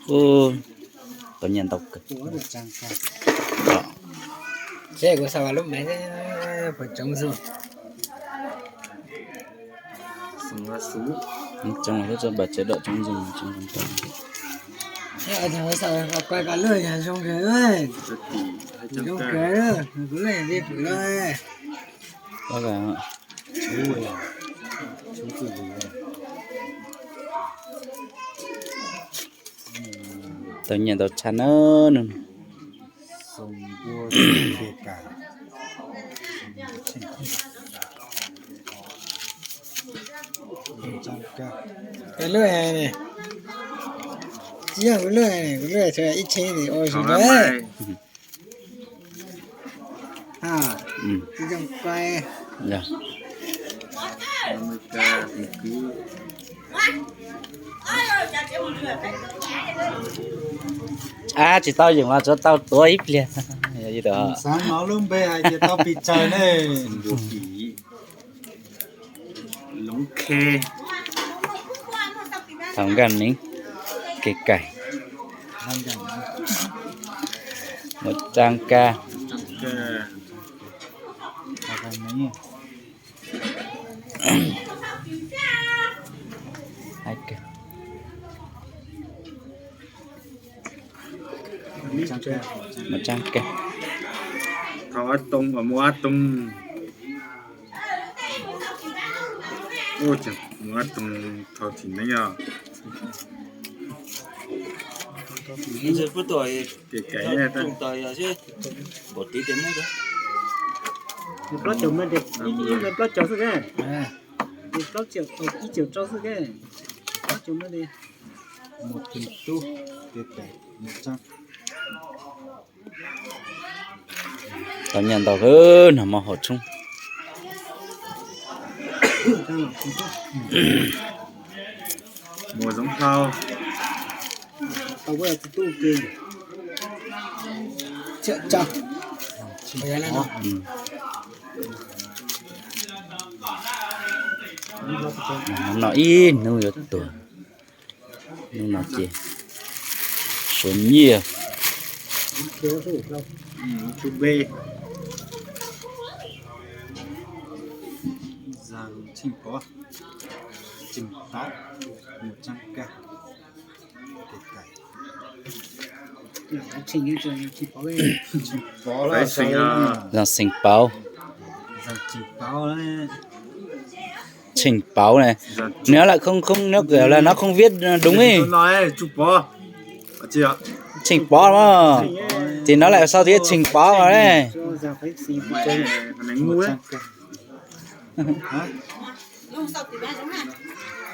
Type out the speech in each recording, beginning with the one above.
Ub, tau nyiaj ntau kawg. Seb kuv xa lub me, puas coob xwb. Coob xwb, tsev dom coob ntxiv, coob ntau. Koj lub yog zoo kawg, zoo kawg, kuv lub yog li pwm lawm. Tau nyiaj ntau tshaj na. Kuv lub, tsis yog kuv lub, kuv lub ib tsheb ua sis lawm. Ab, tsis tau yeem mas tsuav tau tuav ib pliag. Xav hnov lub npe hais tias tau pes tsawg ne. Thaum nkaj neev, kev cai, mus tsaa ka. Mus tsaa ka. Thau ab too, mus ab too. Mus ab too, thau thim neeb os. Kev cai, plaub caug, plaub caug xwb, plaub caug, ib caug rau xwb, plaub caug. Mus tib tub, kev cai, mus tsaa. Tau nyiaj ntau lawm, nag hmo haum tshoob. Mus zoov hlau. Noj ib hnub yuav tuag. Hnub no ces suav nyiaj. Zag Xeem Pauv. Xeem Pauv ne. Nws lawm không, không, nó kiểu là nó không viết đúng ấy. Xeem Pauv mà. Thì nó lại sau tiếng Xeem Pauv vào đấy.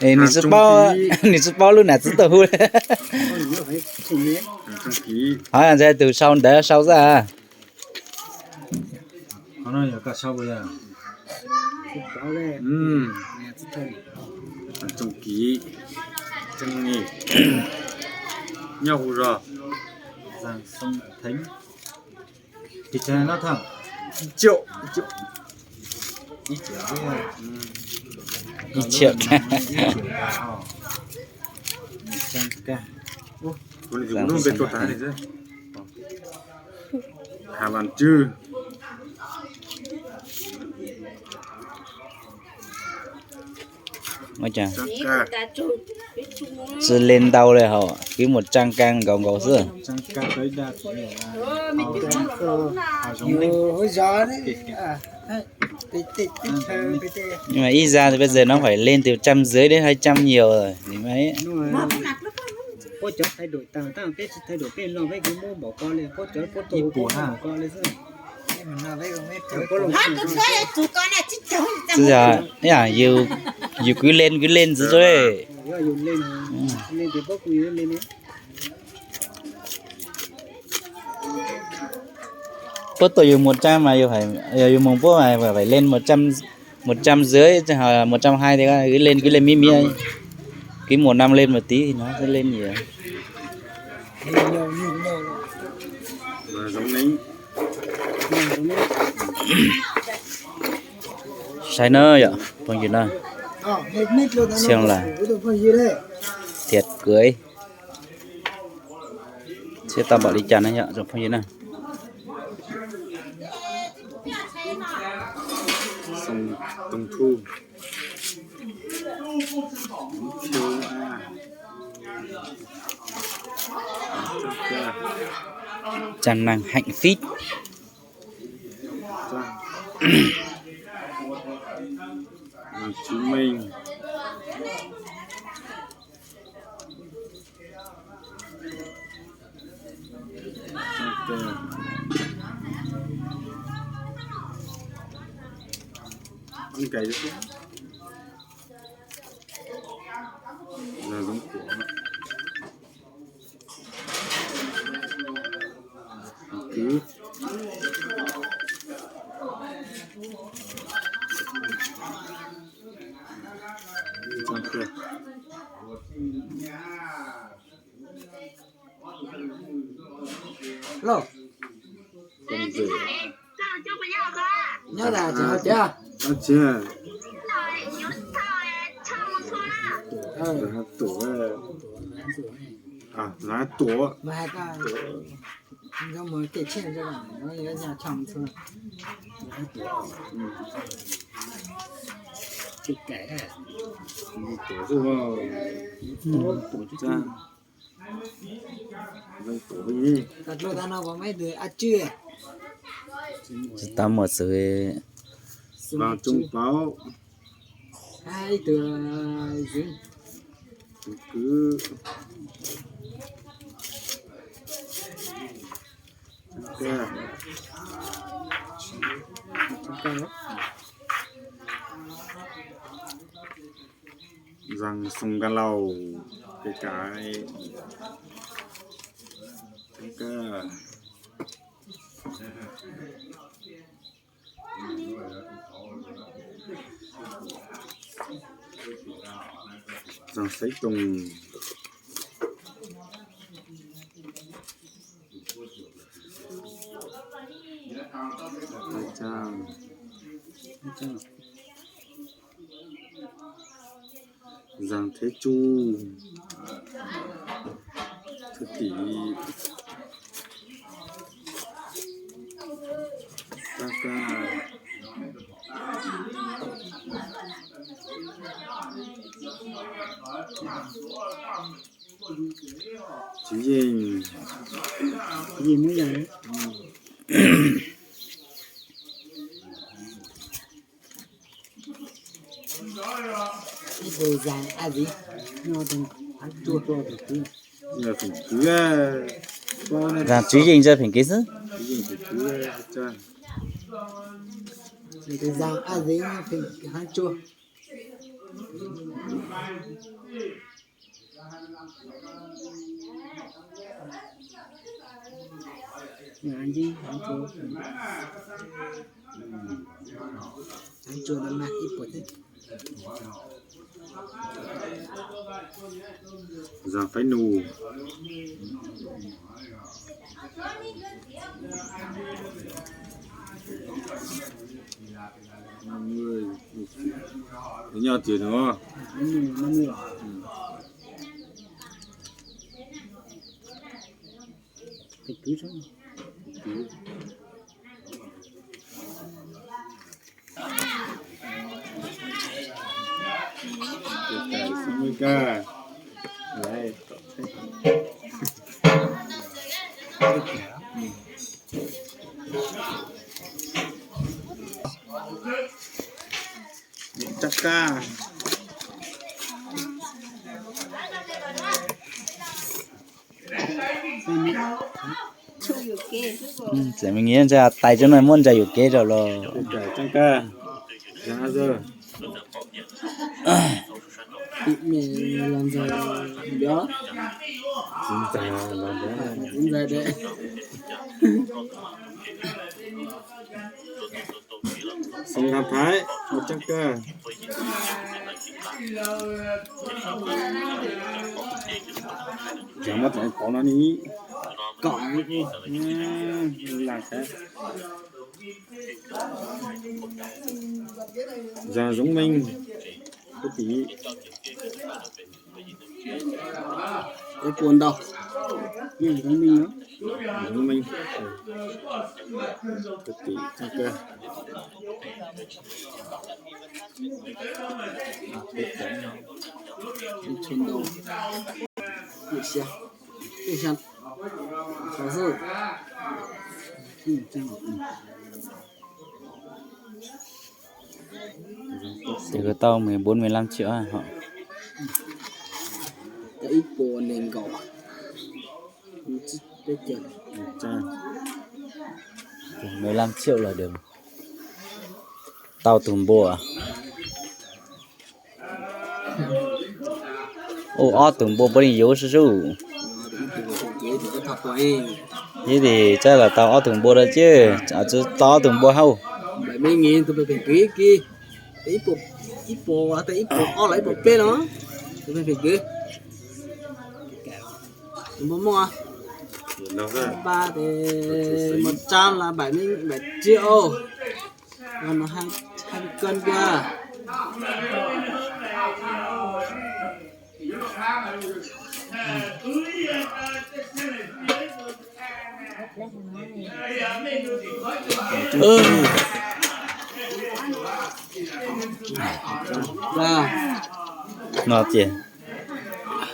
Ê, nws tsis paub, nws tsis paub lub nam txwv tau hu. Ho ntxhais tus sau ntawd sau xwb. Tsoom Kiv, Tsoom Nis, nyob hu zog Zag Xoo Theev. Ib triệu, ib triệu, ib triệu. Hà Văn Trư. Tsis leej ntau li hos, kwv mus tsaa ka nkaus nkaus xwb. Nhưng mà ít ra thì bây giờ nó phải lên từ trăm rưỡi đến hai trăm nhiều rồi. Thì mới Yus kwv leej kwv leej xwb. Puab tuaj yus mus tsaa mas yus, yus mus puab mas phải lên một trăm, một trăm rưỡi, một trăm hai thì kwv leej kwv leej mib mib. Kwv một năm lên một tí thì nó sẽ lên nhiều. Saib na yom, phooj ywg na, xem là tiệc cưới. Thiab tau npaum li cas no yog tsoom phooj ywg na. Xoo Tooj Thu. Trang năng hạnh phúc. Chứng minh. Ok. Ăn cày cho tôi. Là giống của cứ. Ok. Alo. Nyob tas tsis hauv tsev? Hauv tsev. Tuam, tuam. Mas hais tau, nyob mus tej tshiab no yuav nyob tshaj mus txhua. Tuam, tuam. Tsis tau muaj xwb. Vàng trùng máu. Ib tug dưi. Tus kwv. Zàng Xoo Nka Laus, cái cái. Cái cái. Zàng Xaiv Toog. Zàng Thế Chu. Thế Tỷ. Ka ka. Tsis yeej. Tsis yeej muab yog. Ib tug Zàng A Ziv, nyob rau Pheem Kwv. Zàng Tswv Yeej ntawm Pheem Kwv xwb. Tus Zàng A Ziv nyob Pheem Kwv Hav Tsuag. Zàng Faib Nus. Nyob tiag no. Rab Kaj. Txawm me nyiaj ntsa tais tso no muab ntsa yuam kev rau los. Xoo Nkaj Phaiv, ua tsaab kawg. Zag muab tau qauv no ni, kom lam saib. Zag Zoov Meej, koj tis, ua kua ntau, Zoov Meej no. Lub me, tus tim txog kawg. Ces kuv tau mười bốn mười lăm triệu hả? Ib puas nees nkaum, mười lăm triệu là được. Tau tus npua. Ua ob tug npua puav leej yuav sub sub. Ib tim tsab los tau ob tug npua rau ces tau ob tug npua hauj. Ib puas, ib puas ob los ib puas peb no. Tus pheej phem kwv. Tus npua moj. Ba tes một trăm là bảy mươi, bảy triệu. Còn hai, hai mươi cân kìa. No ces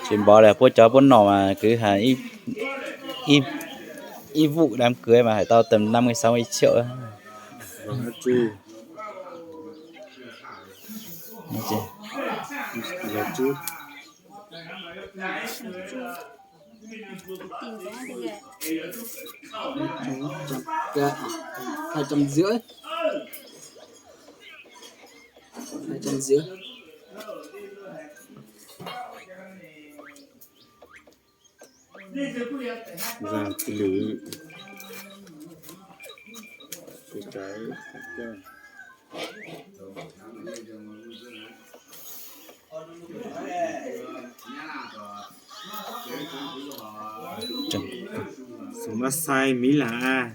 tsis npov li, puab cov puab nom mas kwv has ib vum đám cưới mas hais tau tầm năm mươi sáu mươi triệu. Hai trăm rưỡi. Hai trăm rưỡi. Ra tis lwm. Tus tsawv. Xum mab xais miv lam.